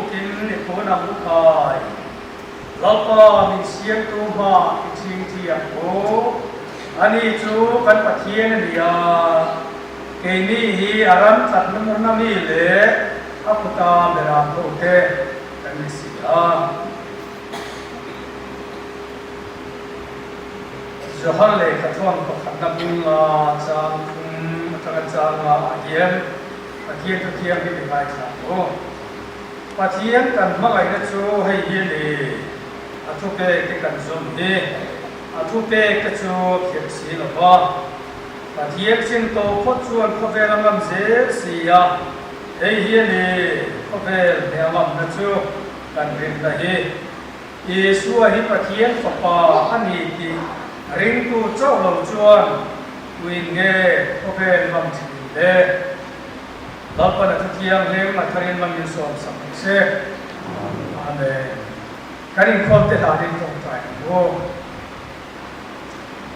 bukin i kun ang u khai. Lalpa min siamtu hma i chingthi ang u. Ani chu kan Pathian a ni a, keini hi a ram tlatna mi leh a kuta beram hote kan ni si a. Johan lehkha chuan pakhatna bunga chang thum atanga changa ah hian Pathian thu thiang hi mi ngaithla ang u. Pathian kan hmangaihna chu hei hi a ni, a thupek te kan zawm hi, a thupek te chu khirh si lo va, Pathian chin tawh phawt chuan khawvel a ngam zel si a, hei hi a ni, khawvel hne a ngamna chu kan rinna hi. Isua hi Pathian Fapa a ni tih ringtu chauh lo chuan tuin nge khawvel ngam thin le? Lalpan a thuthianghlim a tharin mamin sawmsak ang se. Amen. Kan inkhawm te hlanin tawngtai ang u.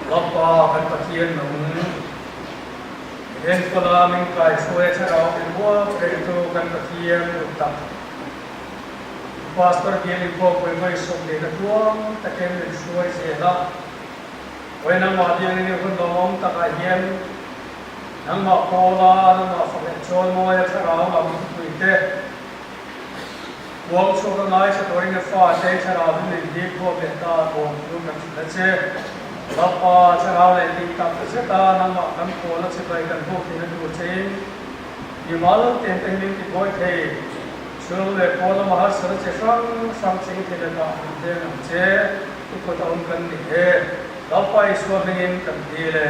Lalpa kan Pathian nung min enkawl a, min kaihruai a thlarau min huap rengtu kan Pathian duh tak. Pastor bial inkhawm pawhin vawi 20 a tluang takin min hruai zel a. Vawi nangmah bialin i hun lawmawm takah hian Nangmah Paula, nangmah fak leh chawimawi a thlarau lam thupui te, Kuang chhuak a ngaithla turin a fate thlarau hi min hip khawm leh ta bawm chu kan hrilh a che. Lapa, thlarau leh tih tak zet a nangmah kan Paula chibai kan hmuh theihna tur chein mimal ten te hi min ti buai thei. Chhung leh pawn lama harsatna chi hrang hrang ching thei lakah min veng ang che, i kut a awm kan ni e. Lalpa Isua hmingin kan dil e.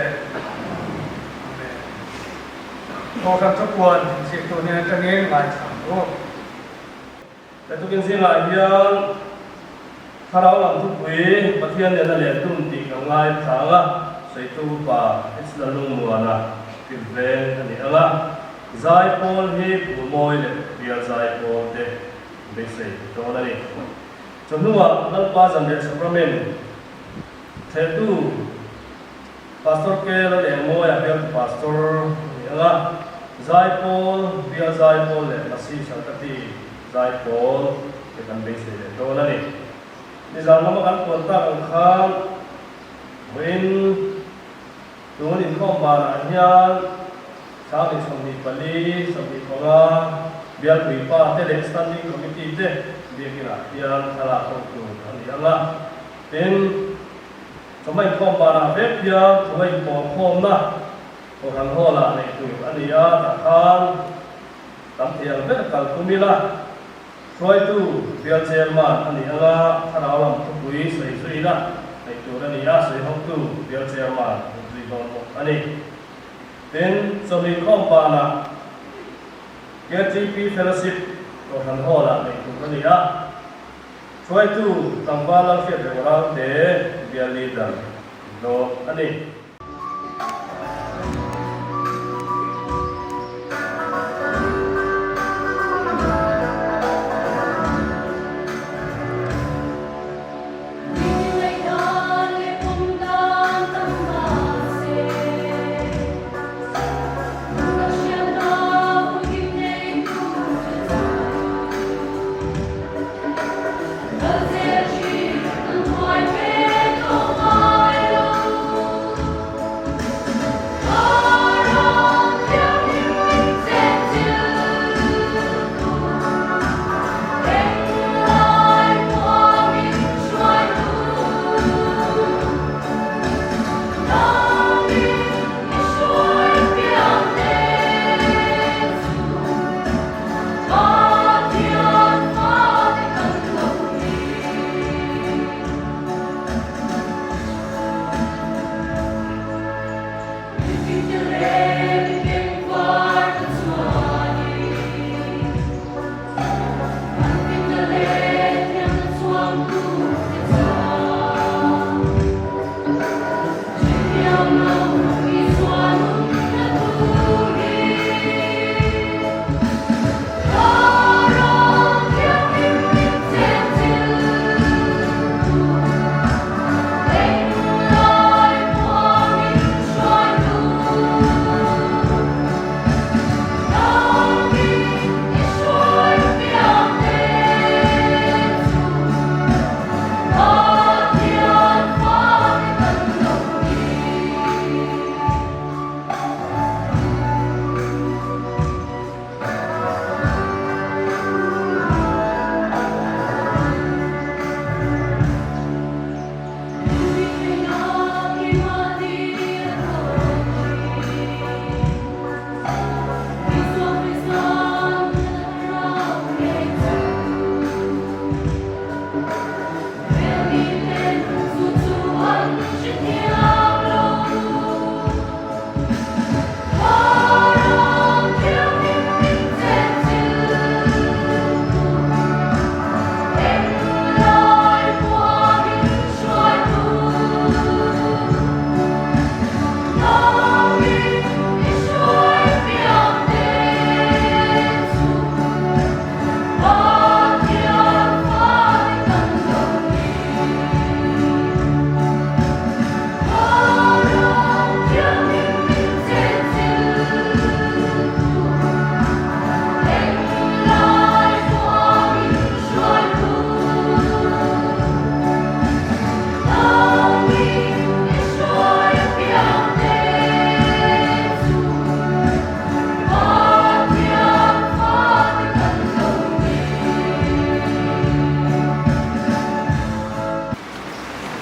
Amen. Kohhran thupuan zirtu hnen atangin ngaithla ang u. Hletukin zingah hian Thlarau lam thupui Pathian nena leh tum tih kan ngai thlang a, sawitu upa Hitsla Lungmuana hrilh veng a ni ang a. Zaipawl hi Phumawi leh Bial Zaipawl te beisei dawn a ni. Chawhnuah Lalpa Zanriah Sacrament thlehtu Pastor K. Lalengmawia Bialtu Pastor a ni ang a, Zaipawl, Bial Zaipawl leh Masi Salkati Zaipawl te kan beisei leh dawn a ni. Nizan lama kan puan tak ang khan vawiin tun inkhawm banah hian Sang 24, 25 Bialpui pa te leh Standing Committee te biakinah hian thlalak ho tur a ni ang a. Tin, chawhma inkhawm banah vek hian chawhma inpawlkhawmna Kohhran Hall-ah neih tur a ni a, tah khan tam thei ang ber kal tum ila, hruaitu bial chairman a ni ang a, thlarau lam thupui sawi zuina neih tur a ni a, sawi hotu bial chairman zui dawn bawk a ni. Tin, chawhni khawm banah KTP Fellowship Kohhran Hall-ah neih tur a ni a, hruaitu tlangval Lalhriat Rengurangte bial leader dawn a ni.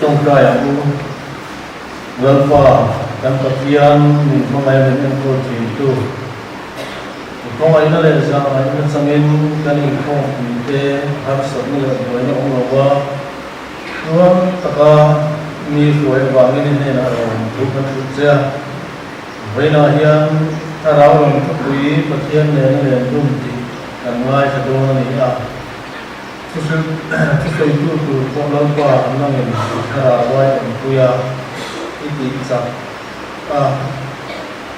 Tawngtai ang u. Lalpa, kan Pathian min hmangaih a min enkawl thintu, i hmangaihna leh zahngaihna changin kan inkhawmpuite harsatna leh buaina awm lova tluang taka mi hruai avangin i hnenah rawn thu kan hrilh che a. Vawiinah hian Thlarau lam thupui Pathian nena len dun tih kan ngaithla dawn a ni a. Thusawitu tur pawh Lalpa nangin i thlarau ai awmpui a, i tih chak a,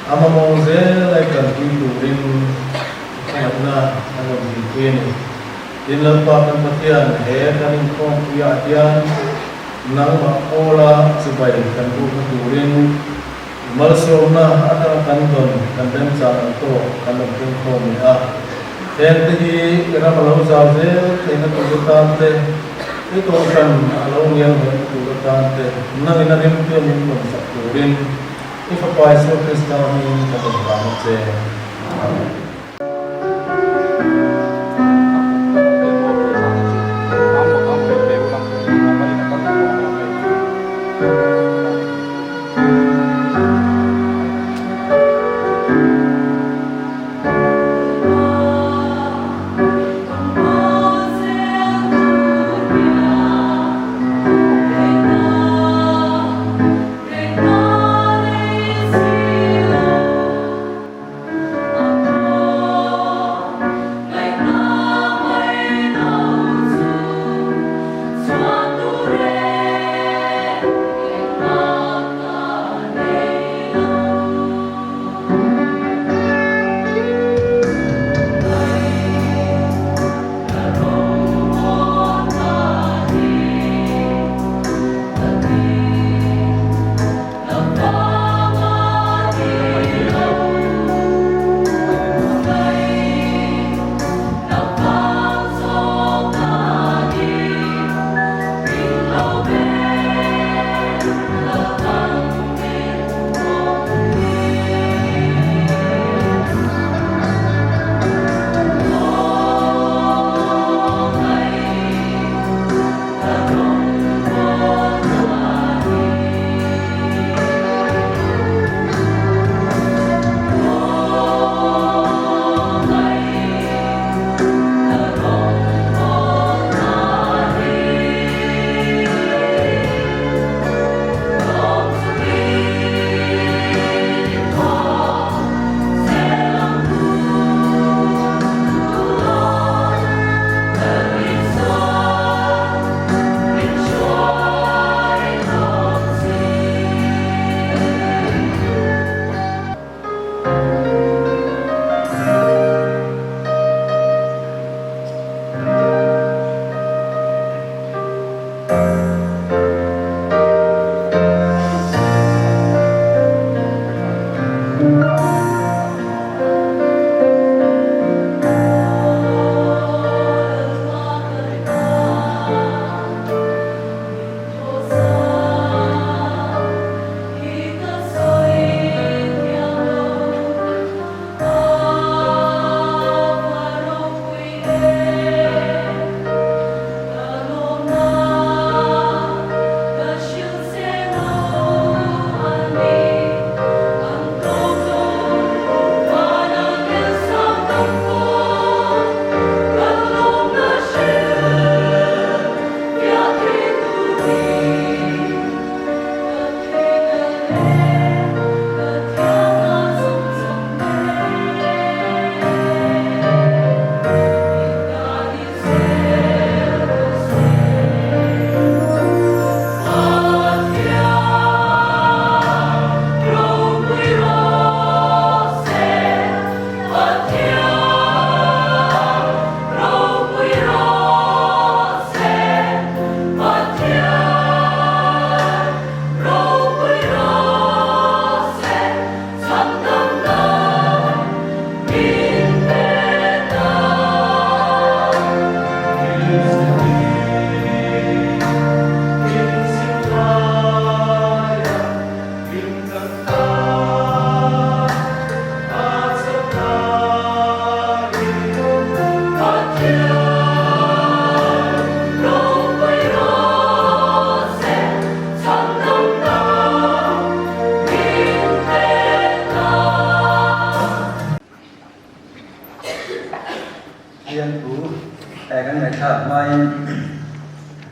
a mamawh zel ai kalpui turin i khawngaihna kan rawn dilpui a ni. Tin, Lalpa kan Pathian, he kan inkhawmpuiah hian nangmah pawla chibai kan bukna turin i malsawmna atanga kan dawn kan remchang ang tawk kan rawn kengkhawm leh a. Hengte hi i ram a lo zau zel theihna tur atan te, i kohhran a lo ngial ngaihna tur atan te, nangin a rimtuia min rawn sak turin i Fapa Isua Krista hmingin ka rawn hlan a che. Amen.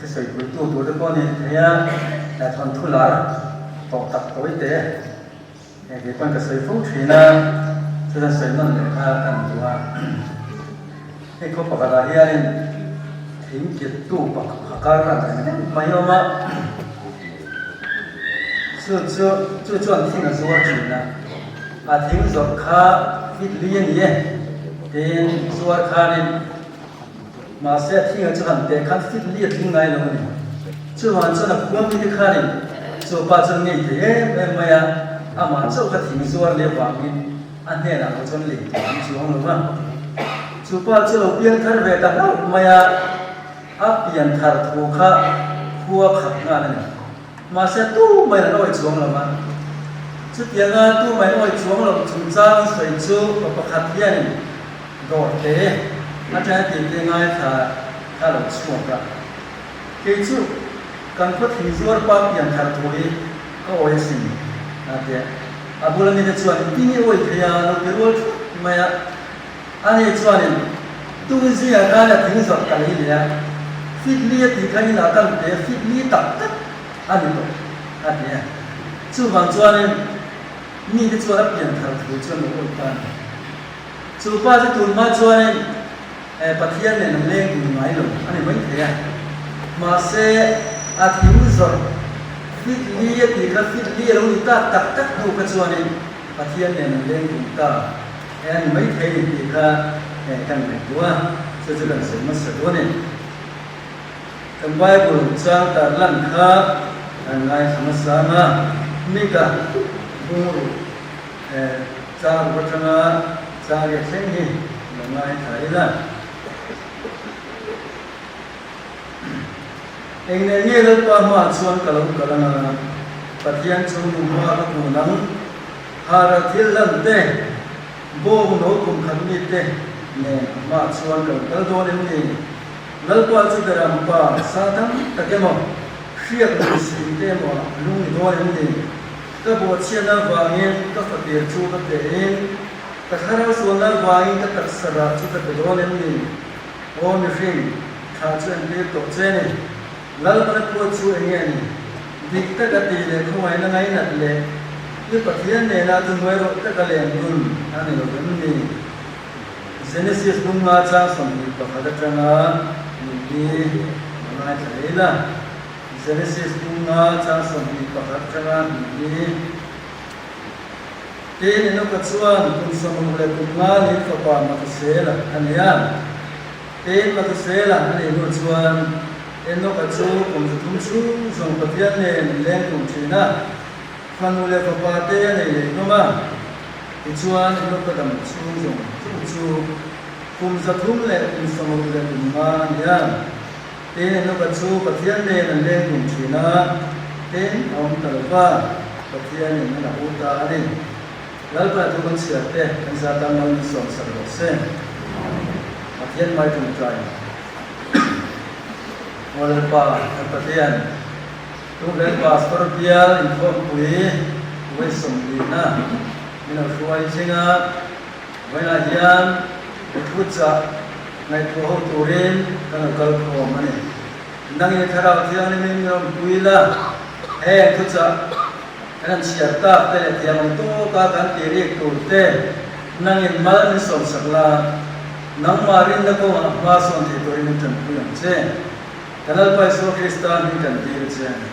Thusawipuitu tur te pawh a ni thei a, thawnthu lar tawh tak tawi te hei kei pawn ka sawi fo thin a, chuan sawi nawn leh kha ka ni duh a. Hei khaw pakhatah hianin thing kiltu pakhat a ang deuh mai a awm a, chu chu chu chuan thing a zuar thin a, a thing zawrh kha fit li a ni e tiin zuar khanin Mahse a thing a chu han teh khan fit li a tling ngai lo a ni. Chuvang chuan a khua mite khanin chu pa chuan ngei thei em em mai a, amah chauh kha thing zuar leh vangin a hnenah lo chuan lei tur an chuang lo va. Chu pa chu lo piang thar ve ta hlauh mai a, a pian thar thu kha khua khat nghal a ni. Mahse tu mai an awi chuang lo va. Chutianga tu mai an awi chuang loh chungchang sawi chu pa pakhat hianin Dawr te atanga tih te ngaithla kha lo chhuak a. Kei chu kan khaw thing zuar pa pian thar thu hi ka awi asin a ti a. A bula mite chuan tin i awi thei a lo ti rual thut mai a. Ani chuanin tung zingah khan a thing zawrh ka lei leh a, fit li a tih kha inah kan pe fit li tak tak a ni tawh a ti a. Chuvang chuanin mite chuan a pian thar thu chuan lo awi ta a ni. Chu pa chu tun hma chuanin Pathian nen an leng dun ngai lo a ni mai thei a. Mahse, a thing zawrh fit li a tih kha fit li a lo ni tak tak tak hnu kha chuanin Pathian nen an leng dun ta a ni mai thei ni tih kha kan ngaihtuah a, chu chu kan sawi hmasa duh a ni. Kan Bible chang tar lan kha kan ngaithla hmasa ang a, Mika bungruk Chang ruk atanga chang riat thleng hi lo ngaithla ila. Eng nen nge Lalpa hmaah chuan ka lo kal anga, Pathian chu nu hma ka kun ang. Hara thil hlan te, bawng no kum khat mi te nen a hmaah chuan ka lo kal dawn em ni? Lalpa chu beram pa sa tam tak emaw, hriak lui sin te emaw ah lung ni dawn em ni? Ka bawhchhiatna vangin ka fatir chu ka pe in, ka thlarau sualna vangin ka taksa rah chu ka pe dawn em ni? Aw mihring, thla chu entir tawh che ni. Lalpana phuat chu eng nge ni? Dik taka ti leh khawngaihna ngainat leh i Pathian nena thuhnuai rawh taka len dun a ni lo em ni? Genesis bunga chang 21 atanga min hi a ngaithla hle la. Genesis bunga chang 21 atanga hnih hi, Tin, Enoka chuan kum 65 niin fapa Mathusela a nei a. Tin, Mathusela a neih hnu chuan Enoka chu kum 300 chhung zawng Pathian nen an leng tum thin a, fanu leh fapa te a nei leh hlawm a. Tichuan, Enoka dam chhung zawng zawng chu kum 365 a ni a. Tin, Enoka chu Pathian nen an leng dun thin a, tin, a awm ta lo va, Pathianin a la u ta a ni. Lalpa thu kan chhiar te, kan za tan mal min sawm sak rawh se. Pathian mai tawngtai. Aw Lalpa, kan Pathian, Tuveng Pastor bial inkhawmpui vawi sawmlina min lo hruai zing a, Vawiinah hian i thu chah ngaihtuah ho turin kan lo kal khawm a ni. Nangin Thlarau Thianghlimin min rawn pui la, heng thu chah kan han chhiar tak te leh thiam ang tawka kan tih rik tur te nangin mal min sawmsak la, nangmah rinna kawngah hma sawn thei turin min tanpui ang che. Kan Lalpa Isua Krista hming kan dil che a ni.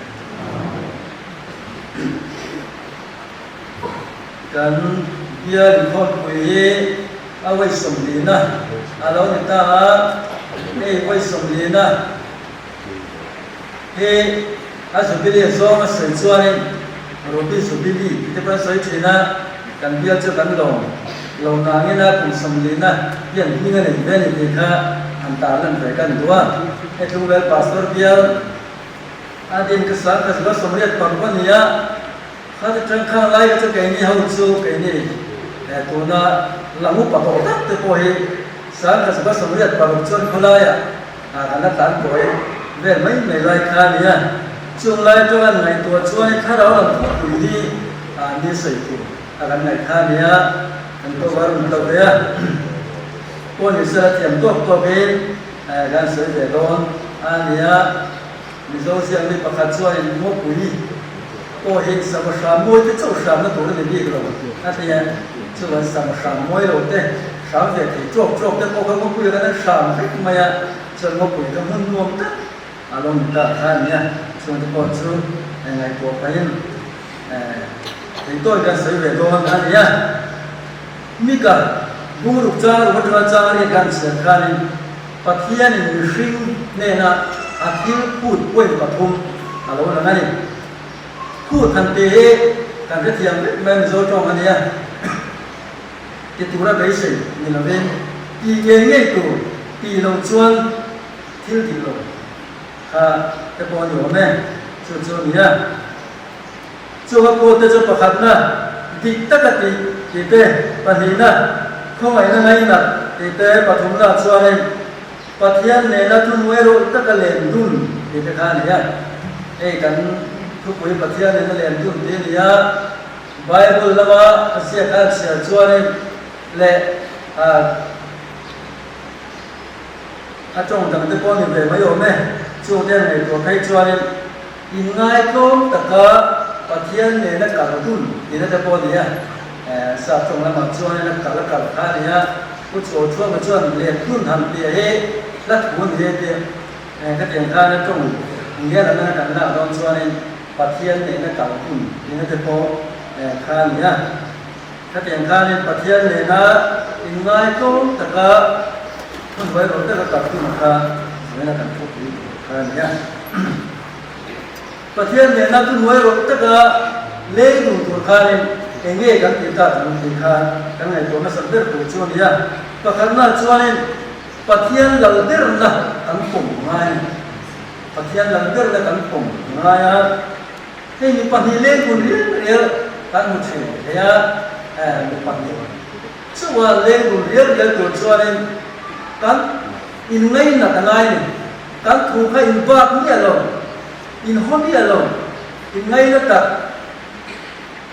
Kan bial inkhawmpui hi a vawi sawmlina a lo ni ta a, hei vawi sawmlina hi a Jubilee zawng a sawi chuanin Ruby Jubilee tih te pawh an sawi thin a, kan bial chu kan lawm lo nangin a kum sawmlina hian hming a nei ve a ni tih kha an tarlan ve kan duh a, hei Tlungvel Pastor bial a din ka sang ka zual 85 a ni a. Khati tang khang lai kha chu keini ho chu keini tuna lang upa tawh tak te pawh hi 1986 chuan khawlaiah kan la tlan kawi vel mai mai lai kha a ni a. Chung lai atanga an ngaihtuah chuan thlarau lam thupui hi ni sawi tur a kan ngaih kha a ni a, kan tawk a rawn tlo ve a. Pawh ni sela thiam tawk tawkin kan sawi ve dawn a ni a. Mizo ziakmi pakhat chuanin Ngawpui pawh hi sava hram mawi te chauh hramna tur a ni bik lo a ti a, chuan sava hram mawi lo te, hram ve thei tawk tawk te pawh kha Ngawpuiah khan an hram vek mai a, chuan Ngawpui kha hmun nuam tak a lo ni ta kha a ni a, chungte pawh chu ngaihtuah pahin theihtawi kan sawi ve dawn a ni a. Mika bungruk chang ruk atanga chang riat kan chhiar khanin Pathianin mihring hnena a thil phut point pathum a lo lang a ni. Phut han te hi kan hrethiam vek mai Mizo tawng a nia. Ti tura beisei ni lovin ti ngei ngei tur tih loh chuan thil dik lo kha te pawh a ni awm e. Chu chu a nia. Chunga pute chu pakhatna, dik taka tih tih te, pahnihna, khawngaihna ngainat tih te, pathumna chuanin Pathian nena thuhnuai rawh taka len dun tih te kha a ni a. Hei kan thupui Pathian nena len dun tih a ni a, Bible lama a ziak kha an chhiar chuanin leh a tawng dang te pawh a ni ve mai awm e, chungte an ngaihtuah phei chuanin Inngaitlawm taka Pathian nena kal dun tihna te pawh a ni a, sap tawng lamah chuanin a kal a kal kha a ni a, Pu Chhuathuama chuan let dun han piah hi hla thu a ni e tih khatiang khan a tawng ngial ang a kan lak dawn chuanin Pathian nena kal dun tihna te pawh kha a ni a. Khatiang khanin Pathian nena inngaitlawm taka hmunhnuai rawh taka kal dun kha vawiina kan thupui tur kha a ni a. Pathian nena thuhnuai rawh taka leng dun tur khanin eng nge kan tih tak ang tih kha kan ngaihtuah hmasa ber tur chu a ni a. Pakhatna chuanin Pathian lal berna kan pawm ngai a ni. Pathian lal berna kan pawm ngai a. Hei mi pahnih leng dun rial rial kan hmu thin thei a, mi pahnih chauha leng dun rial rial tur chuanin kan inngainat a ngai a ni. Kan thu kha in bak miah lo, in haw miah lo, in ngaina tak,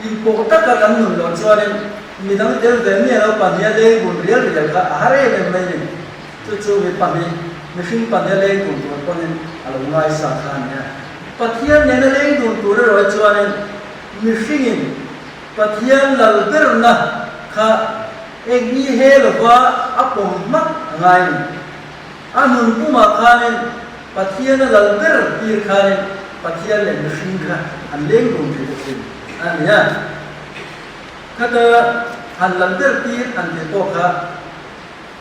in pawh taka kan nun loh chuanin midang tel ve miah lo pahniha leng dun rial rial kha a har em em mai ni. Chu chu mi pahnih, mihring pahniha leng dun tur pawhin a lo ngaisa kha a nia. Pathian nena leng dun tur erawh chuanin mihringin Pathian lal berna kha eng i he lova a pawm hmak a ngai a ni. A nun pumah khanin Pathian a lal ber tir khanin Pathian leh mihring kha an leng dun thei ta thin a ni a. Khata han lal ber tir an tih pawh kha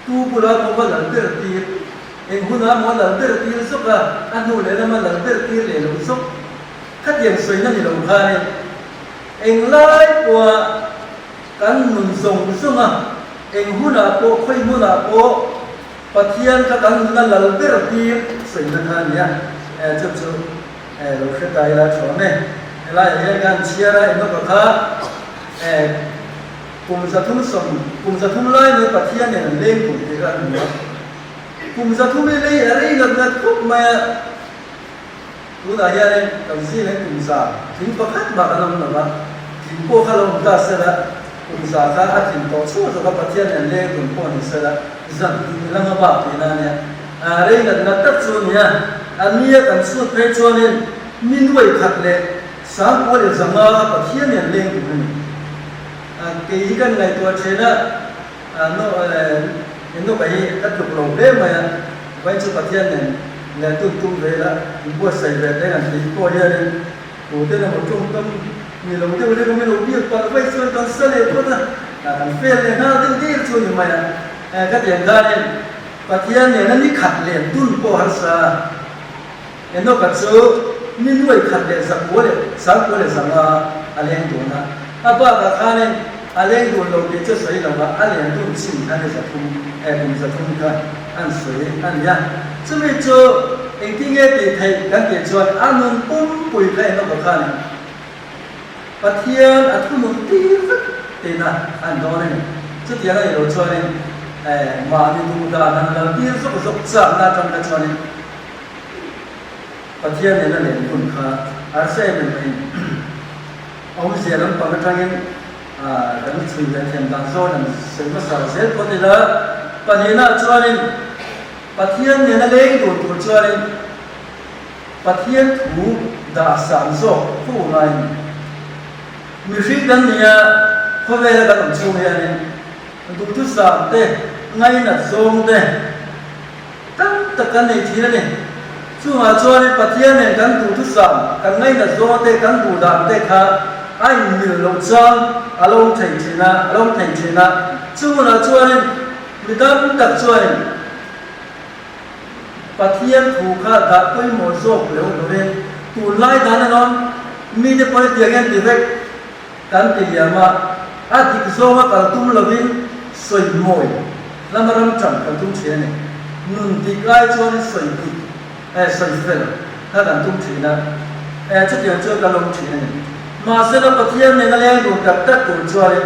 Tu bula maw a lal ber tir? Eng hunah maw a lal ber tir zawk a, a hnu leh lama lal ber tir leh lo zawk? Khatiang sawina ni lo khanin eng lai pawha kan nun zawng zawng a, eng hunah pawh khawi hmunah pawh Pathian kha kan nuna lal ber tir sawina kha a ni a, chu chu lo hre ta ila tha awm e. Helaiah hian kan chhiar a, Enoka kha Kum 310, kum 300 lai mai Pathian nen an leng tum tih kha an hmu a. Kum 300 hi lei a rei ngat ngat khawp mai a. Tunah hianin kan zingah kum za tling pakhat mah kan awm lo va, tling pawh kha lo awm ta sela, kum za kha a tlin tawh chhuah zawk a, Pathian nen leng tum pawh ni sela, zan tih lama bak tihna a nia. A rei ngat ngat tak chu a ni a. A nia kan chhut phei chuanin mi nuai khat leh sangkua leh zanga kha Pathian nen leng tum a ni. Kei hi kan ngaihtuah thin a, Enoka hi ka tluk lo hle mai a, vawiin chu Pathian nen leh tun tum ve ila, in buatsaih ve teng an tih pawh hianin tuten emaw tawngkam ni lo deuh lek awm ilo biak palh vaih chuan kan sa leh phawt a, kan fail leh nghal deuh deuh chu a ni mai a. Khatiang khanin Pathian nena ni khat len tun pawh harsa a. Enoka chu mi nuai khat leh zakua leh sangkua leh zanga a leng dun a, a bakah khanin a leng dun lo tih chu sawi lo va, a len dun chin kha ni 300, eh kum 300 kha an sawi a ni a. Chumi chu engtin nge tih theih kan tih chuan a nun pumpui kha Enoka khanin Pathian a thunun tir vek tihna an dawn a ni. Chutiang a nih loh chuanin eh mahni duh dan han lal tir zawk zawk chakna atang kha chuanin Pathian nena len hun kha harsa em em mai awmzia lampang atangin kan chhui leh thiam dan zawn an sawi hmasa zel phawt ila. Pahnihna chuanin Pathian nena leng dun tur chuanin. Pathian thu dah san zawk fo ngai a ni. Mihring kan nia, khawvela kan awm chhung hianin duhthusam te, ngainat zawng te tam tak kan nei thin a ni. Chungah chuanin Pathian nen kan duhthusam, kan ngainat zawng te, kan duh dan te kha a inmil loh chuan a lo awm thei thin a, a lo awm thei thin a. Chung hunah chuanin mi tam tak chuanin Pathian thu kha dah pawimawh zawk leh lovin tunlai dan a rawn mite pawh hetiang hian ti vek kan ti liam a, a dik zawnga kal tum lovin sawi mawi lama ram ṭang kal tum ṭhin a ni. Nun dik lai chuanin sawi dik eh sawi fel kha kan tum ṭhin a, eh chutiang chuan kan awm ṭhin a ni. Mahsela Pathian nena leng dun tak tak tur chuanin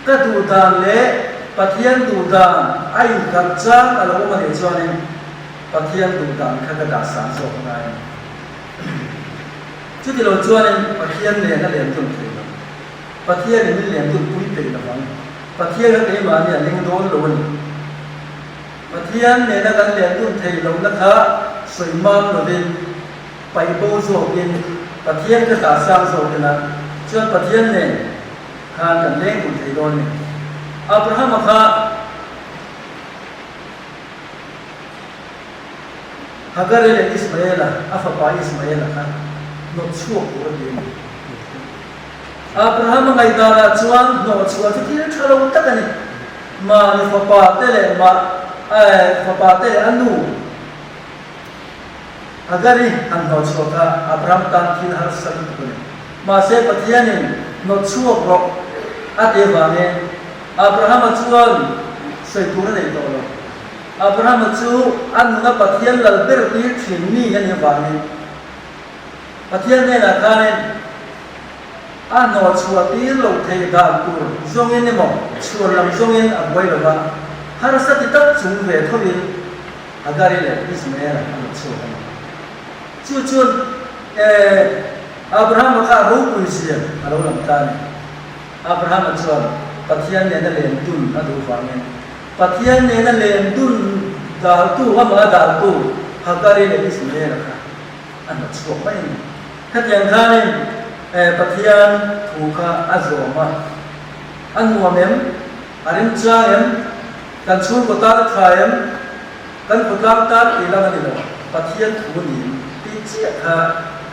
Ka duh dan leh Pathian duh dan a inkalh chang a lo awm a nih chuanin Pathian duh dan kha ka dah sang zawk ngai a ni. Chuti lo chuanin Pathian nen a len dun thei lo. Pathianin min len dun pui peih lo vang. Pathian kha keimahni a leng dawn lo a ni. Pathian nena kan len dun thei lohna kha sawi mam lovin paih bo zawkin Pathian ka dah sang zawk ila chuan Pathian nen khan kan leng dun thei dawn a ni. Abrahama kha Hagari leh Ismaela, a fapa Ismaela kha hnawt chhuak tur a ti a ni. Abrahama ngaihdanah chuan hnawh chhuah chu thil tha lo tak a ni. Mahni fapa te leh mah fapa te leh a nu Hagari han hnawh chhuah kha Abraham tan thil harsa lutuk a ni. Mahse Pathianin hnawt chhuak rawh a ti avangin Abrahama chuan sawi tur a nei tawh lo. Abrahama chu a nuna Pathian lal ber tir thin mi a nih avangin Pathian hnenah khanin a hnawh chhuah tir lo thei dan tur zawngin emaw chhuan lam zawngin a buai lo va, harsa ti tak chung ve thovin Hagari leh Ismaela a hnawt chhuak a ni. Chu chuan Abrahama kha a ropui zia a lo lang ta a ni. Abrahama chuan Pathian nena len dun a duh vangin Pathian nena len dun daltu, amah a daltu Hagari leh Ismaela kha a hnawt chhuak mai a ni. Hetiang khanin Pathian thu kha a zawm a, a nuam em? A rimchang em? Kan chhungkaw tan a tha em? Kan khawtlang tan tih lang a ni lo, Pathian thu niin tih chiah kha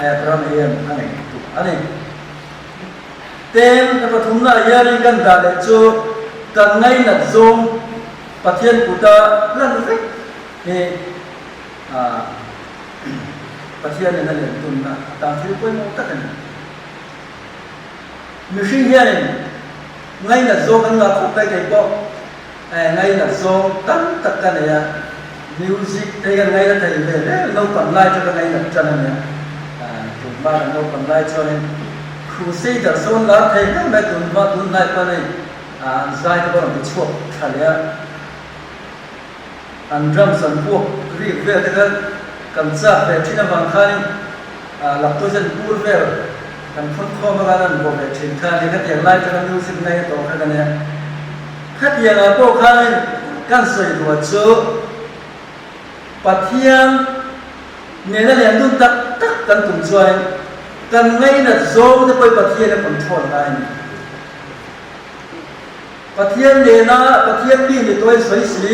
Abraham hian a ngaihtuah a ni. Ten ka pathumnaah hianin kan dah leh chu kan ngainat zawng Pathian kuta lan vek hi Pathianin a len tunna atan thil pawimawh tak a ni. Mihring hianin ngainat zawng kan ngah khawp mai kei pawh. Ngainat zawng tam tak ka nei a, music te hian ngaina thei ve hle, naupang lai chu ka ngainat tan a nia, tunhma kan naupang lai chuanin Crusader sawn lar thei hle mai tunhma tunhnai pawh hei an zai te pawh rawn ti chhuak tha leh a, an drums an puak rik vel te kha kan chak ve thin avang khanin lactogen bur vel kan phun khawm a khan an vaw ve thin kha a ni, khatiang lai atanga music ngaina tawh kha ka nia. Khatiangah pawh khanin kan sawi duh chu Pathian nena lian dun tak tak kan tum chuanin kan ngainat zawng te pawhin Pathian a control ngai a ni. Pathian nena Pathian mi ni tawhin sawi si,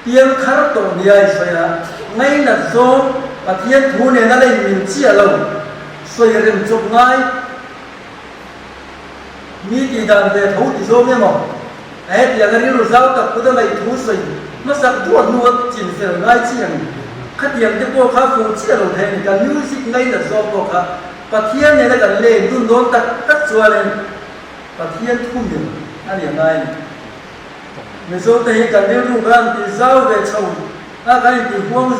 piang thar tawh nia i sawi a, ngainat zawng Pathian thu nena la inmil chiah lo, sawi rem chawp ngai. Mi tih dan ve tho ti zawng emaw? A hetiang a rilru zau tak kut a ngaih thu sawi hmasak duah hnu a chin fel ngai chi ang. Khatiang te pawh kha fuh chiah lo thei a ni. Kan music ngainat zawk pawh kha Pathian nena kan len dun dawn tak tak chuanin Pathian thu mil a ni a ngai a ni. Mizo te hi kan rilru kha an ti zau ve chho a, kan inti huang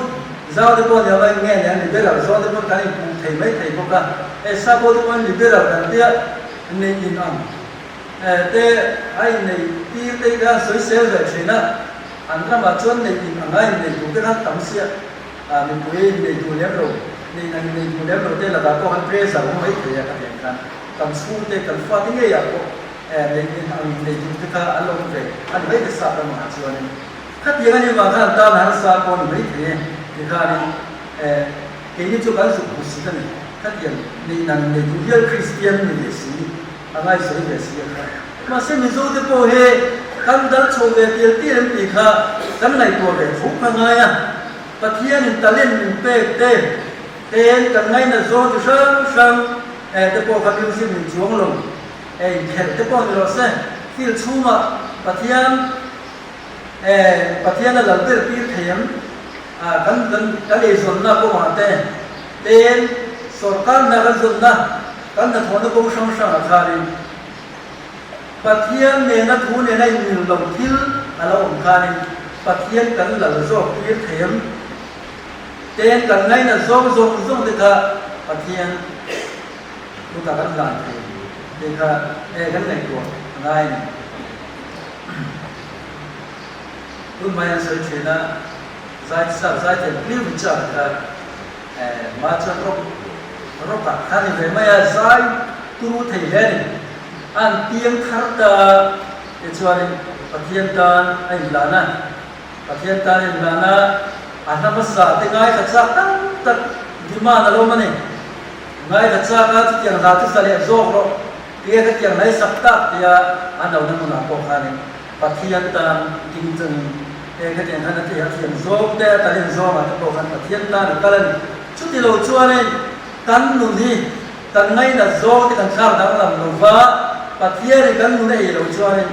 zau te pawh a ni ang a, nge ni ang liberal zawng te pawh kan inpuh thei mai thei bawk a, hei sap ho te pawh in liberal kan tia neih in ang te a inneih tir te hi khan sawisel ve thin a, an ramah chuan neih in anga inneih duh te khan tam sia, mipui inneih duh lem lo, neih in ang inneih duh lem lo te lakah pawh khan pressure a awm mai thei a ka ti ang khan kan chhungte kan fate ngeiah pawh. Nei in ang nei duh te kha an lo awm ve a ni mai te sap ramah chuanin khatiang a nih vang khan an tan harsa pawh a ni mai thei e tikhanin. Keini chu kan zuk hmu si a ni. Khatiang neih nan nei duh hial Kristian ni ve si, a ngaisawi ve si a kha. Mahse Mizo te pawh hi kan dal chho ve tial tial em tih kha kan ngaihtuah ve tho kha ngai a. Pathianin talent min pek te, ten kan ngainat zawng chi hrang hrang te pawh kha music min chuang lo, inkhelh te pawh ni rawh se, field chhungah Pathian Pathian a lal ber tir thei em? Kan kan kan eizawnna kawngah te, ten sorkar hna kan zawnna, kan hnathawhna kawng hrang hrangah khanin Pathian nena thu nena inmil lo thil a lo awm khanin Pathian kan lal zawk tir thei em? Ten kan ngainat zawng zawng zawng te kha Pathian kutah kan hlan thei tih kha kan ngaihtuah a ngai a ni. Tun hmai an sawi thin a, zai sap zai thiam Cliff Richard kha hma chuan rock rock ah kha ni ve mai a, zai turu thei hle a ni. An piang thar ta tichuanin Pathian tan a inlan a, Pathian tan a inlan a, a hla hmasa te ngaithla chak tam tak demand a lo awm a ni. Ngaithla chak a chutiang hla chu sa leh zawk rawh. Tia ka tiang hlai sak tak tia an lo na hmunah pawh khanin Pathian tan ding chungin he ka tiang khan a ti a thiam zawng te a talent zawngah te pawh khan Pathian tan a kal a ni. Chuti lo chuanin kan nun hi kan ngainat zawng te kan thlak danglam lo va, Pathianin kan nun a ei lo chuanin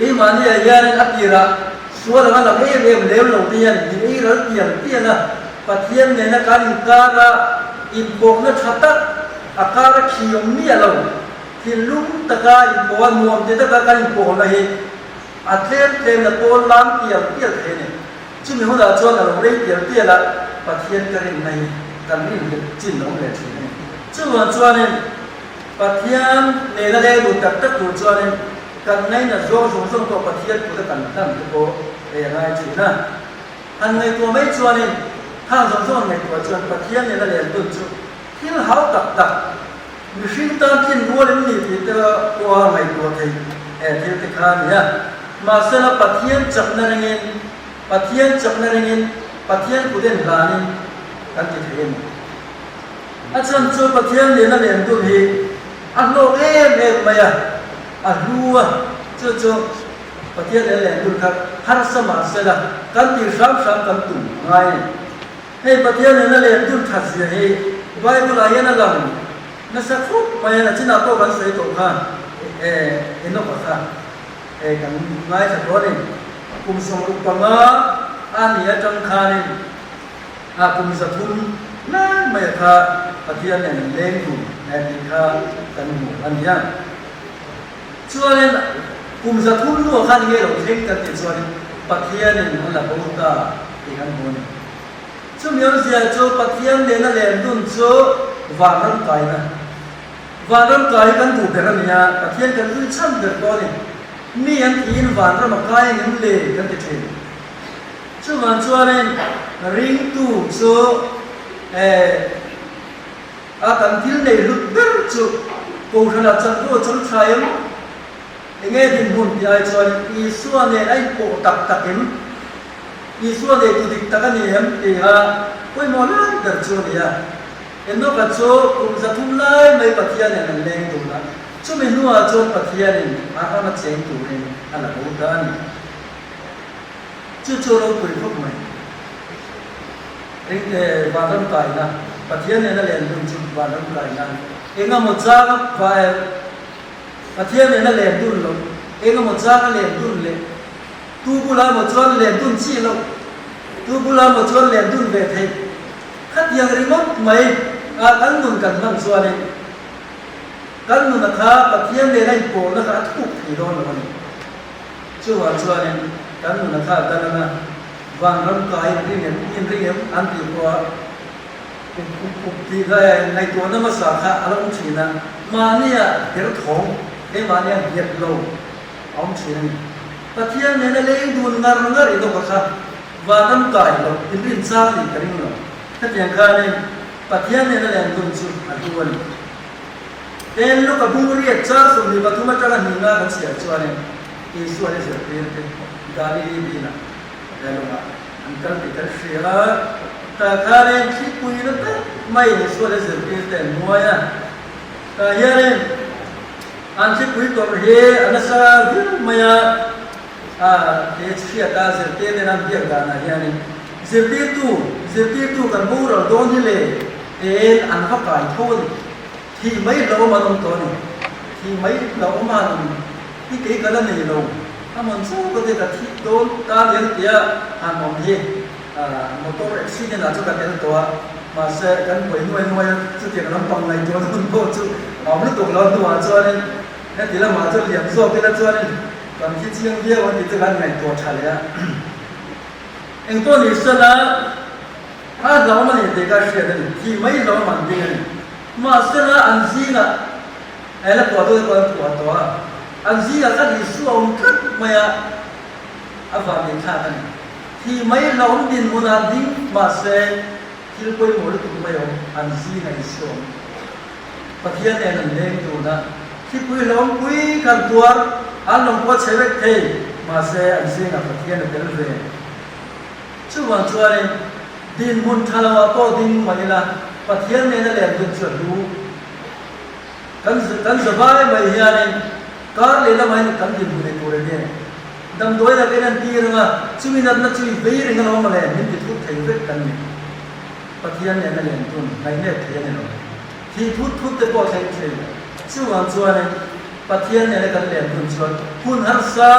keimahni ah hianin a tirah sual anga lang em em lem lo te hian min ei ral tial tial a, Pathian nena kan inkara inpawhna tha tak A kar a khi awm miah lo. Thinlung taka inpawh a nuam ti taka kan inpawhna hi a tlem tlem na pawl lam tial tial thei a ni. Chumi hunah chuan a lo rei tial tial a, Pathian ka rinna hi kan rinhlelh chin a awm leh thin a ni. Chuvang chuanin Pathian nena leng duh tak tak tur chuanin kan ngainat zawng zawng zawng pawh Pathian kuta kan hlan te pawh ei a ngai thin a. Han ngaihtuah mai chuanin khang zawng zawng an ngaihtuah chuan Pathian nena len dun chu Thil hau tak tak, mihring tan tlin rual em ni tih te pawha ngaihtuah thei he thil te kha a ni a. Mahsela Pathian chakna ringin, Pathian chakna ringin, Pathian kut en hlanin kan ti thei a ni. A chhan chu Pathian nena len dun hi a hlawk em em mai a, a hlu a, chu chu Pathian nena len dun kha harsa mahsela kan tih hram hram kan tum ngai a ni. Hei Pathian nena len dun that zia hi Bible ah hian a lang nasa khawp mai a, nachinah pawh kan sawi tawh kha e Enoch-a kha e kan ngaithla tawh a ni. Kum 65 a ni atang khanin a kum 300 lai mai a kha Pathian nen an leng dun e tih kha kan hmu a ni a. Chuanin kum 300 hnuah khan nge lo thleng kan tih chuanin Pathianin an la bo ta tih kan hmu a ni. Chumi awmzia chu Pathian nena len dun chu vanram kaina. Vanram kai hi kan duh ber a ni a, Pathian kan zui chhan ber pawh a ni. Mi an thiin vanram a kai ang em le kan ti thin. Chuvang chuanin ringtu chu eh a kan thil nei hlut ber chu Kohhranah chanvo a chang tha em? Enge dinhmun tih ai chuan Isua nen a inpawh tak tak em? Isua neitu dik tak a ni em tiha pawimawh lai ber chu a ni a. Enoka chu kum 300 lai mai Pathian nen an leng dun a, chumi hnuah chuan Pathianin a rama cheng turin a la bo ta a ni. Chu chu ropui khawp mai. Ringte vanram kaina, Pathian nena len dun chu vanram kaina engemaw changa Pathian nena len dun loh, engemaw changa len dun leh Tu bula maw chuan len dun chi loh, tu bula maw chuan len dun ve theih. Khatiang ringawt mai a kan nun kan hman chuanin kan nuna kha Pathian nena inpawhna kha a thuk thei dawn lo a ni. Chuvang chuanin kan nuna kha a dal anga vanram kai inring em, inring em an tih pawha up up up tih kha ngaihtuahna hmasa kha a lo awm thin a, mahnia derthawng, keimahnia nghet lo a awm thin a ni. Pathian nena leng dun ngar ngar in awk a kha vanram kai loh inrin chang nih ka ring lo. Hetiang khanin Pathian nena leng dun chu a hlu a ni. Ten Luka bung riat char 23 atanga hninga kan chhiar chuanin Isua hi zirtir te Galili bilah leh lawngah an kal tih kan hria. Tah khanin thlipui na tak maiin Isua leh zirtirte an nuai a. Tah hianin an thlipui tawrh hi a nasa viau mai a, a ti hriat a, zirtirten an biak danah hianin zirtirtu, zirtirtu kan boral dawn hi le tiin an va kai tho a ni. Thih mai hlauhawm an awm tawh a ni. Thih mai hlauhawm a han awm hi kei ka la nei lo. A hmun chauh ka te ka thih dawn ta lian tia han awm hi motor accident ah chu ka tel tawh a, mahse kan buai nuai nuai a, chutiang lampang ngaihtuahna hun pawh chu a awm lutuk lo hnuah chuanin heti lamah chuan liam zawk ila chuanin kan thi chiang viau ang tih chu kan ngaihtuah tha leh a. Engpawh ni sela a hlauhawm a ni tih ka hriat a ni, thih mai hlauhawm an ding a ni. Mahsela an zingah he la phuah tute pawh an phuah tawh a, an zingah khan Isua a awm tlat mai a, a vanneithlak a ni. Thih mai hlauhawm dinhmunah ding mahse thil pawimawh lutuk mai awm an zingah Isua awm. Pathian nen an leng dun a, thlipui hlauhawm pui khan tuar an lawng pawh a chhe vek thei, mahse an zingah Pathian a tel ve. Chuvang chuanin dinhmun tha lo ah pawh ding mah ila Pathian nena len dun chu a hlu. Kan kan zavai mai hianin kar leh lamah hian kan dinhmun ei tur enge? Damdawi lak in an tir anga chumi natna chu i vei reng alawm mawle min ti thut thei vek kan ni. Pathian nena len dun ngaihnep thei a ni lo. Thih thut thut te pawh thleng thin. Chuvang chuanin Pathian nena kan len dun chuan hun harsa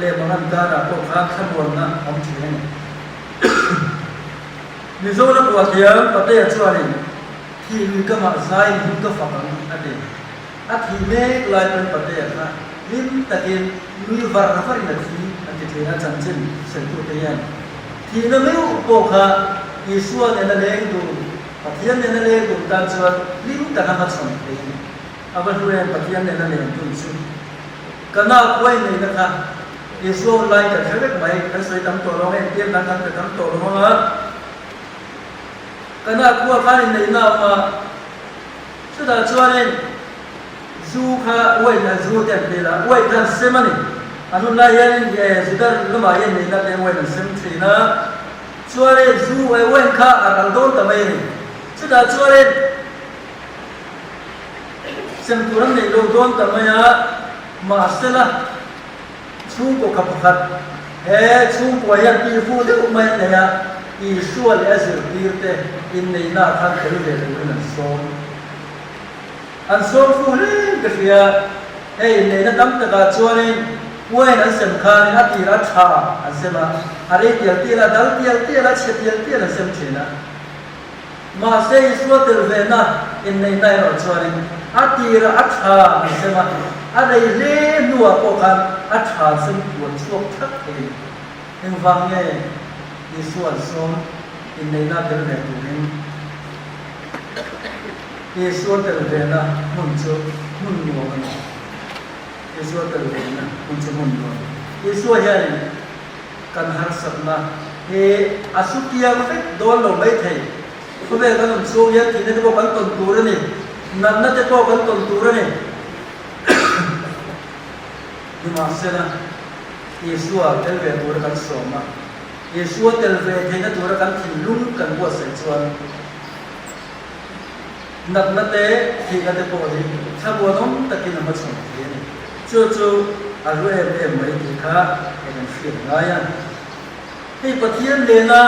leh mangan karah pawh khan thlamuanna awm thin a ni. Mizoram pawh thiam Patea chuanin thih lui ka mah zaiin him ka fak ang a ti. A thih mek lai pawn Patea kha hlim takin nui var varin a thi an ti thin a chanchin sawitu te hian. Thihna meuh pawh kha Isua nena leng dun, Pathian nena leng dun tan chuan hlim taka hmachhawn thei a ni. A va hlu em Pathian nena leng dun chu. Ka nau khuai neihna kha Isua hun lai kan hre vek mai, kan sawi tam tawh lo ang, entir nan kan pe tam tawh lo ang a. Ka nau khua khan inneihna a awm a, chutah chuanin zu kha wine an zu te an ti la, wine kha an sem a ni. An hun lai hianin Juda lamah hian inneihna te wine an sem thin a, chuanin zu wine kha a ral dawn ta mai a ni. Chutah chuanin Sem tur an neih lo dawn ta mai a, mahsela chhungkaw kha pakhat he chhungkua hian tihfu deuh mai an nei a, Isua leh a zirtirte inneihnaah khan tel ve turin an sawm. An sawm fu hlein ka hria, hei inneihna tam takah chuanin wine an sem khanin a tir a tha an sem a, a rei tial tial a, dal tial tial a, chhe tial tial an sem thin a. Mahse, Isua tel vena inneihna erawh chuanin a tirah a tha an sem a, a rei hle hnuah pawh khan a tha an sem puan chhuak thak thei a ni. Engvang nge Isua an sawm inneihna tel ve turin? Isua tel vena hmun chu hmun nuam a ni. Isua tel vena hmun chu hmun nuam. Isua hianin. Kan harsatna hi a su piang vek dawn lo mai thei. Khawvel kan awm chhung hian thihna te pawh kan tawn tur a ni, natna te pawh kan tawn tur a ni. Nimahsela, Isua tel ve tura kan sawm a, Isua tel ve theihna tura kan thinlung kan buatsaih chuan natna te, thihna te pawh hi thlamuanawm takin a hmachhawn thei a ni. Chu chu a hlu em em mai tih kha ka kan hriat ngai a. Hei Pathian nena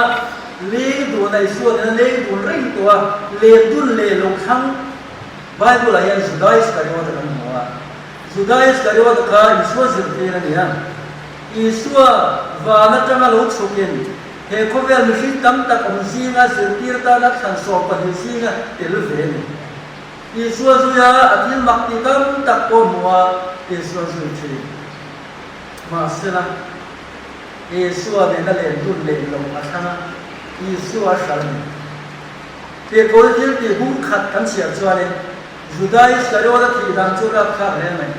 leng dun a, Isua nena leng dun reng tawh a, len dun leh lo thlang Bible ah hian Juda Iskariota kan hmu a. Juda Iskariota kha Isua zirtir a ni a. Isua van atanga lo chhukin he khawvel mihring tam tak awm zinga zirtir tana thlan 12 zinga tel ve a ni. Isua zuia a thil mak tih tam tak pawh hmu a, Isua zui thin. Mahsela, Isua nena len dun leh lo a thlang a, Isua a hral a ni. Tirhkawl thil tih hung khat kan chhiar chuanin Juda Iskariot-a thih dan chu rapthlak hle mai.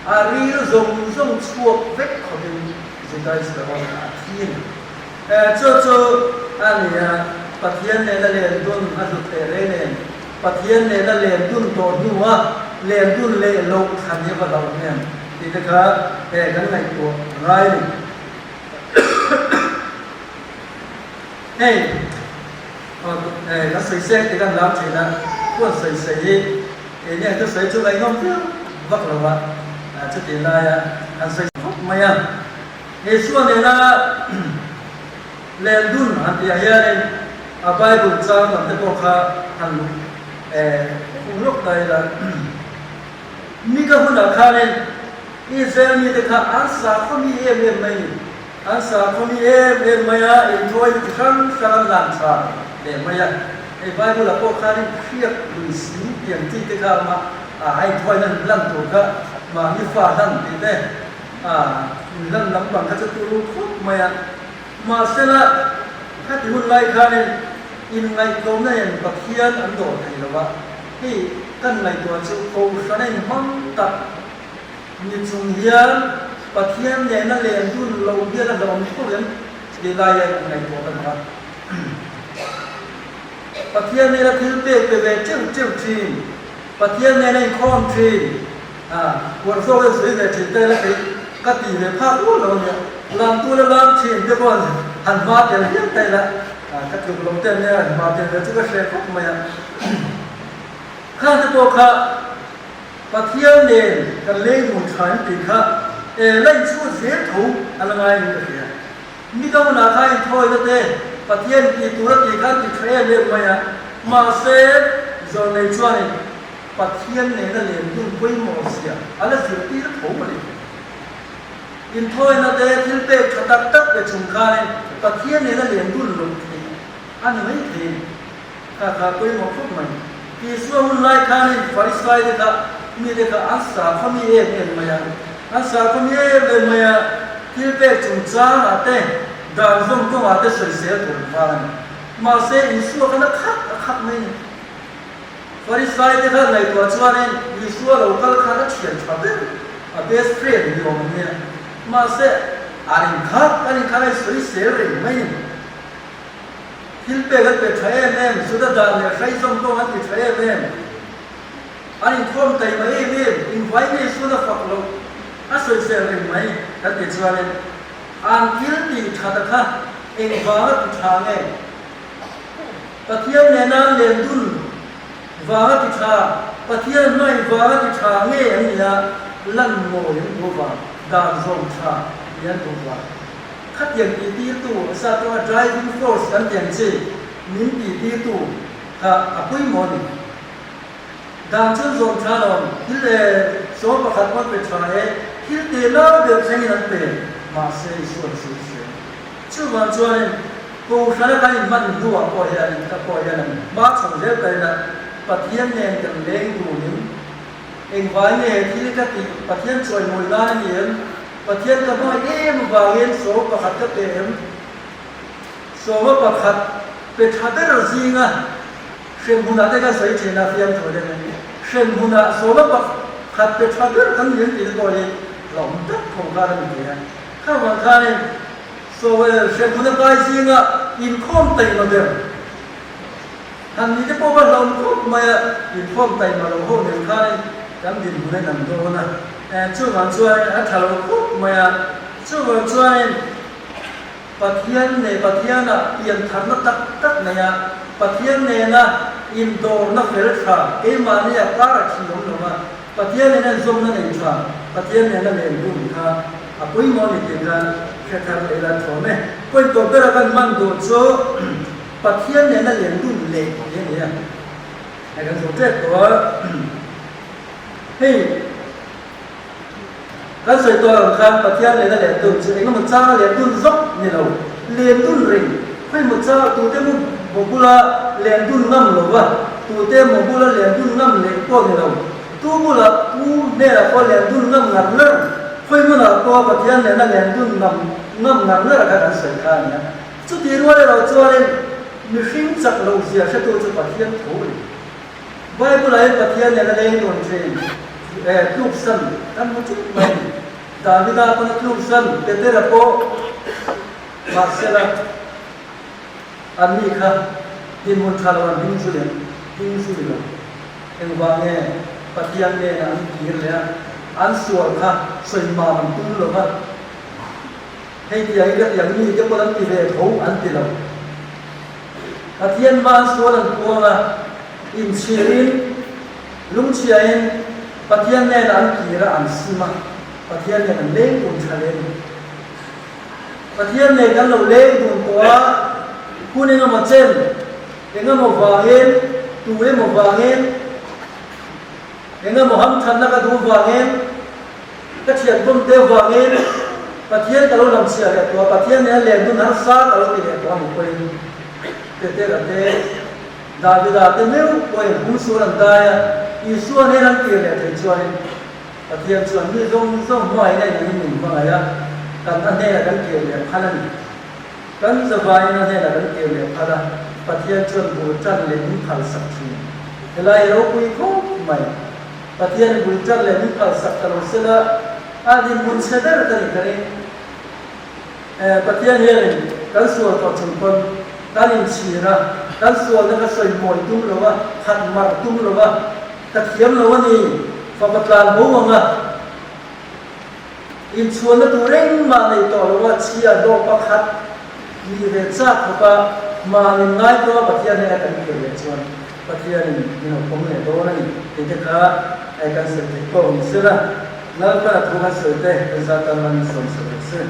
A ril zawng zawng chhuak vek khawpin Juda Iskariot-a a thi a ni. Chu chu a ni a, Pathian nena len dun a hlut teh reng nen, Pathian nena len dun tawh hnua len dun leh loh thlan hi a va hlauh hmel tih te kha he kan ngaihtuah a ngai a ni. Hei. Kan sawi seng tih kan lam thin a, huan sawi sawi hi keini ang thusawi chu ngaihnawm viau vak lo a, chutih laia han sawi khawp mai a. Isua nena len dun han tihah hianin a Bible chang lam te pawh kha han khung lawk ta ila. Mika hunah khanin Israel mite kha an sakhaw mi em em mai ni. An sakhaw mi em em mai a, inthawi chi hrang hrang an lan tha leh mai a. Hei Bible-ah pawh khanin hriak lui sing tiang chi te kha a awm a, a inthawi nan lan tur kha mahni fa hlan tih te, a inhlan lampang kha chu turu khawp mai a. Mahsela, khati hun lai khanin inngaihtlawmna nen Pathian an dawr thei lo va, hei kan ngaihtuah chu Kohhrana inhmang tak ni chung hian Pathian nena len dun lo hian a hlauhawm tho em tih lai hian an ngaihtuah ta hmang a. Pathian nena thil pek pe ve teuh teuh thin, Pathian nena inkhawm thin, A, uar zawk in sawi ve thin te la kei ka ti ve phak rual lo ania, lam tu la lam thin te pawh han hma tel hial ta ila, ka tluk lo te ania han hma tel ve chu ka hre khawp mai a. Khang te pawh kha Pathian nen kan lei dun tha in tih kha e la inchhut zel tho a la ngai in ka hria. Midang ah kha inthawina te Pathian tih tur a tih kha an ti tha em em mai a, mahse zawrnei chuanin Pathian nena len dun pawimawh zia a la zirtir tho a ni. Inthawina te thil pek tha tak tak pe chung khanin Pathian nena len dun loh theih a ni mai thei a ni. Kha kha pawimawh khawp mai. Isua hun lai khanin Farisai te kha mite kha an sakhaw mi em em mai a. An sakhaw mi em em mai a, thil pek chungchangah te, dan zawm kawngah te sawisel tur an vang a ni. Mahse Isua khan a khat a khat mai a ni. Farisai te khan ngaihtuah chuanin Isua lo kal khan a thian tha ber, a best friend ni awm an nia. Mahse, an inkhak an inkhak a insawisel reng mai a ni. Thil pek an pe tha em em, Juda dan leh hrai zawng pawh an ti tha em em. An inkhawm taima em em, invai nge sun a fak loh, a sawisel reng mai kan ti chuanin an thil tih that a kha engvanga ti tha nge? Pathian nena len dun vanga ti tha, Pathian hmai vanga ti tha nge an nia lan mawi an duh vang, dan zawm tha ni an duh vang. Khatiang tih tirtu a sa tawng a driving force kan ti ang chi, min tih tirtu kha a pawimawh a ni. Dan chuan zawm tha lo, thil e 11 pawn pe tha e, thil te lau deuh thlengin an pe, mahse Isuan sawi se. Chuvang chuanin Kohhrana kan inhman hnuah pawh hianin ka pawh hian an hma chho zel ta ila, Pathian nen kan leng dunin engvai nge thil ka tih Pathian chawimawi nan a ni em? Pathian ka hmangaih em avangin 11 ka pe em? 11 pe tha ber zinga hremhmunah te kan sawi thin a, fiamthu te nen hremhmunah 11 pe tha ber kan ni em tih te pawh hi hlauhawm tak tho khan a ni thei a. Kha vang khanin Saw hremhmun a kai zinga inkhawm taima ber han ni te pawh kha hlauhawm khawp mai a, inkhawm taima lo ho nen khanin kan dinhmun a inang dawn a, chuvang chuanin a tha lo khawp mai a, chuvang chuanin Pathian leh Pathiana piantharna tak tak nei a, Pathian nena indawrna fel tha keimahnia kar a thi awm lo va, Pathian nena inzawmna nei tha, Pathian nena len hun kha a pawimawh a ni tih khan hre thar leh ila thawm e. Point tawp bera kan hman duh chu Pathian nena len dun leh tih a ni a, hei kan zawh tep tawh a, hei kan sawi tawh ang khan Pathian nena len dun chu engemaw changa len dun zawk ni lo, len dun reng khawimaw changa tute maw bula len dun ngam lo va, tute maw bula len dun ngam leh pawh ni lo. Tu bulah pu hnenah pawh len dun ngam ngar ngar, khawi hmunah pawh Pathian nena len dun ngam ngam ngar ngar a kha kan sawi kha a nia. Chuti rual erawh chuanin mihring chak loh zia hretu chu Pathian tho a ni. Bible-ah hian Pathian nena leng dun thin tluksan kan hmu chuk mai a ni. Davida pawn a tluksan, Petera pawh mahsela anni kha dinhmun tha lo an ding zu lem, ding zu ni lo. Engvang nge Pathian hnenah an kir leh a, an sual kha sawi mam an tum lo va, hei tiang hi ka tiang mi te pawn an ti ve tho an ti lo. Pathian hma an sual an puang a, inchhirin, lungchhiain Pathian hnenah an kir a, an sim a, Pathian nen an leng dun tha leh a ni. Pathian nen kan lo leng dun tawh a, hun engemaw chen, engemaw vangin, tu emaw vangin, engemaw hamthanna ka duh vangin, Ka thian pawm te vangin Pathian ka lo lam chhiah leh tawh a, Pathian nen a len hun harsa ka lo ti leh tawh a ni pawhin Petera te, Davida te meuh pawhin hung sual an dai a, Isua nen an tir leh thei chuanin Pathian chuan mi zawng zawng hmain a inangin min hmangaih a, kan a hnenah kan kir leh phal a ni. Kan zavaiin a hnenah kan kir leh phal a, Pathian chuan bul tan leh min phalsak thin. Helai hi ropui khawp mai. Pathian bul ṭan leh min phalsak ta lo sela, a dinhmun chhe ber ka nih ka ring. Pathian hianin kan sual tawh chung pawn kan inchhir a, kan sualna ka sawi mawi tum lo a, khat mar tum lo a, ka thiam lo a ni, fapa tlan bo ang a, inchhuanna tur engmah nei tawh lo a, chhia hlawh pakhat nih ve chak khawp a, mahnin ngai tawh a Pathian hnena kan kir leh chuan. Pathianin min lo pawm leh dawn a ni tih te kha kan sawi theih tawk ni sela, Lalpana thu kan sawi te kan zat tan man sawmsak rawh se.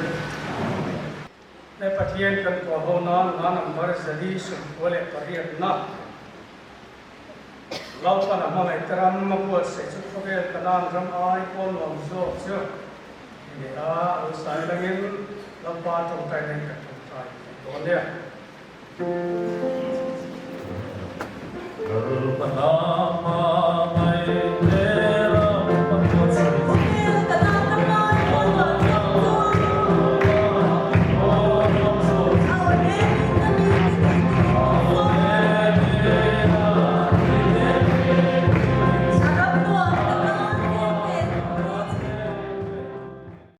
He Pathian kan kuah ho nan hla number 498 na Lalpana hmangaihte ram a buatsaih chu khawvel Kanan ram ai pawn nuam zawk chu ni leh a, a lo sai langin Lalpa tawngtai nen kan tawngtai dawn nia.